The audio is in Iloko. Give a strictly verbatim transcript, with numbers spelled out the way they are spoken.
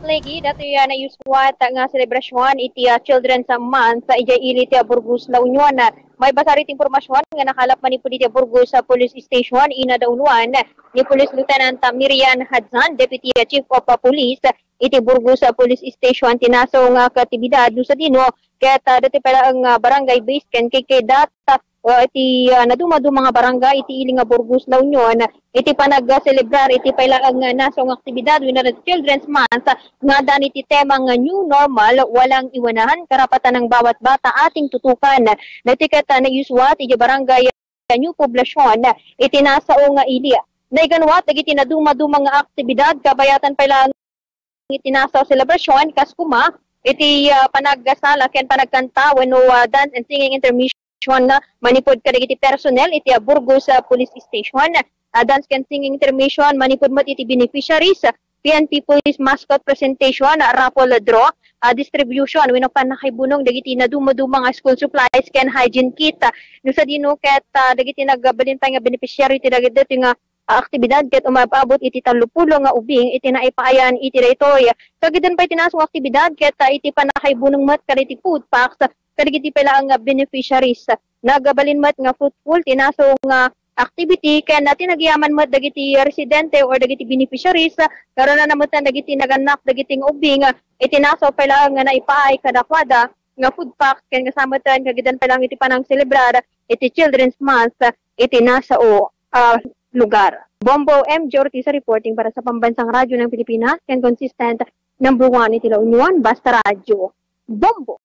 Legi, datoy a naiyuswat nga selebrasyon iti ah, Children's Month ah, idiay ili ti ah, Burgos, La Union. Maibasar iti impormasyon nga nakalap manipud iti ah, Burgos ah, Police Station, ina da uluan ni Police Lieutenant ah, Mirian Hadzan, Deputy ah, Chief of ah, Police iti Burgos ah, Police Station, ti nasaw nga aktibidad no sadino ket ah, datoy pay laeng nga barangay based ken kikidata ah, iti ah, naduma-duma nga barangay iti ili nga Burgos, La Union, iti panagselebrar iti pay laeng nga nasaw nga aktibidad wenno Children's Month nga adda iti tema nga New Normal, walang iwanan, karapatan ng bawat bata ating tutukan. Datoy ket ah, naiyuswat iti barangay New Poblacion iti nasaw nga ili. Naiganwat dagiti naduma-duma nga aktibidad kabayatan pay laeng iti nasaw a selebrasyon, kas kuma, iti ah, panagsala ken panagkanta wenno ah, dance and singing intermission na manipud kadagiti personnel iti ah, Burgos ah, Police Station. Ah, dance ken singing intermission manipud met iti beneficiaries, P N P Police mascot presentation, ah, raffle draw, ah, distribution wenno pannakaibunong dagiti naduma-duma nga school supplies ken hygiene kit. No sadino ket ah, dagiti nagbalin pay nga beneficiary ti dagiti nga ah, aktibidad ket umab-abot iti tallopulo nga ubing iti naipaayan iti daytoy. Kagidan pay ti nasaw nga aktibidad ket ah, iti pannakaibunong met kadagiti food packs kadagiti pay laeng nga beneficiaries. Nagbalin met nga fruitful ti nasaw nga activity ken ah, ti nagyaman met dagiti residente or dagiti beneficiaries, ah, karuna na met dagiti nagannak dagiti nga ubing ah, iti nasaw pay laeng nga naipaay kadakuada nga food packs ken kasamatan kagidan pay laeng iti panangselebrar iti Children's Month ah, iti nasaw ah, lugar. Bombo M J Ortiz reporting para sa Pambansang Radyo ng Pilipinas, ken consistent number one iti La Union, Basta Radyo. Bombo!